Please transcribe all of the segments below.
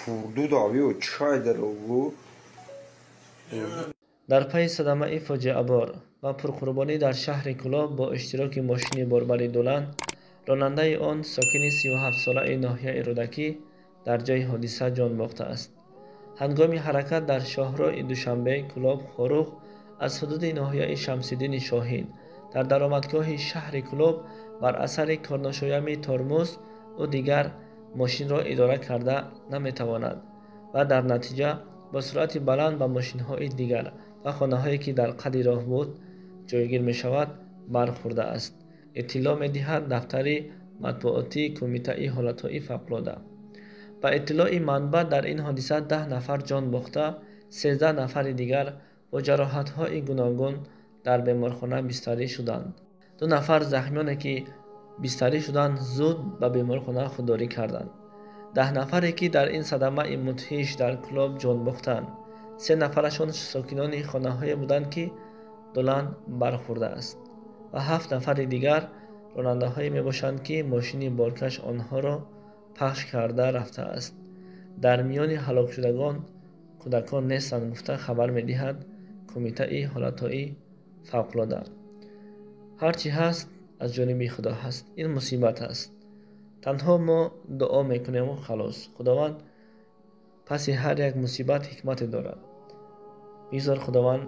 Пурдуда чай дарову. Дар пайи садамаи фоҷиабор ва пурқурбонӣ дар шаҳри Кӯлоб бо иштироки мошини борбари Дулан, ронандаи он, сокини 37-солаи ноҳияи Рӯдакӣ, дар ҷойи ҳодиса ҷон бохтааст. Ҳангоми ҳаракат дар шоҳроҳи Душанбе Кӯлоб Хоруғ аз ҳудуди ноҳияи Шамсиддини Шоҳин дар даромадгоҳи шаҳри Кӯлоб бар асари корношоямии тормоз ӯ дигар мошинро идора карда наметавонад ва дар натиҷа бо суръати баланд ба мошинҳои дигар ва хонаҳое, ки дар қади роҳ буд ҷойгир мешавад, бархӯрдааст, иттилоъ медиҳад дафтари матбуотии Кумитаи ҳолатҳои фавқулода. Ба иттилои манбаъ, дар ин ҳодиса 10 нафар ҷон бохта, 13 нафари дигар бо ҷароҳатҳои гуногун дар беморхона бистарӣ шуданд. 2 нафар захмиёне, ки бистарӣ шуданд, зуд ба беморхона худдорӣ карданд. 10 нафаре, ки дар ин садамаи мудҳиш дар Кӯлоб ҷон бохтанд, 3 нафарашон сокинони хонаҳое буданд, ки Дулан бархӯрдааст, ва 7 нафари дигар ронандаҳое мебошанд, ки мошини боркаш онҳоро пахш карда рафтааст. Дар миёни ҳалокшудагон кӯдакон нестанд, гуфта хабар медиҳад Кумитаи ҳолатҳои фавқулода. Ҳар чӣ ҳаст, аз ҷониби Худо ҳаст. Ин мусибат аст. Танҳо мо дуо мекунему халос. Худованд паси ҳар як мусибат ҳикмате дорад. Бигзор Худованд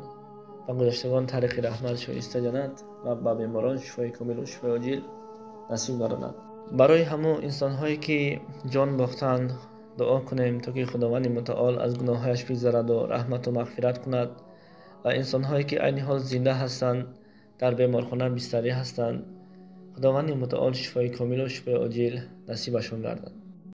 ба гузаштагон тариқи раҳмат, шоиста ҷаннат ва ба беморон шифои комилу шифои оҷил насиб гардонад. Барои ҳамун инсонҳое, ки ҷон бохтанд, дуо кунем, то ки Худованди мутаол аз гуноҳҳояш бигзараду раҳмату мағфират кунад, ва инсонҳое, ки айни ҳол зинда ҳастанд, дар беморхона бистарӣ ҳастанд, Худованди мутаол шифои комилу шифои оҷил насибашон гардад.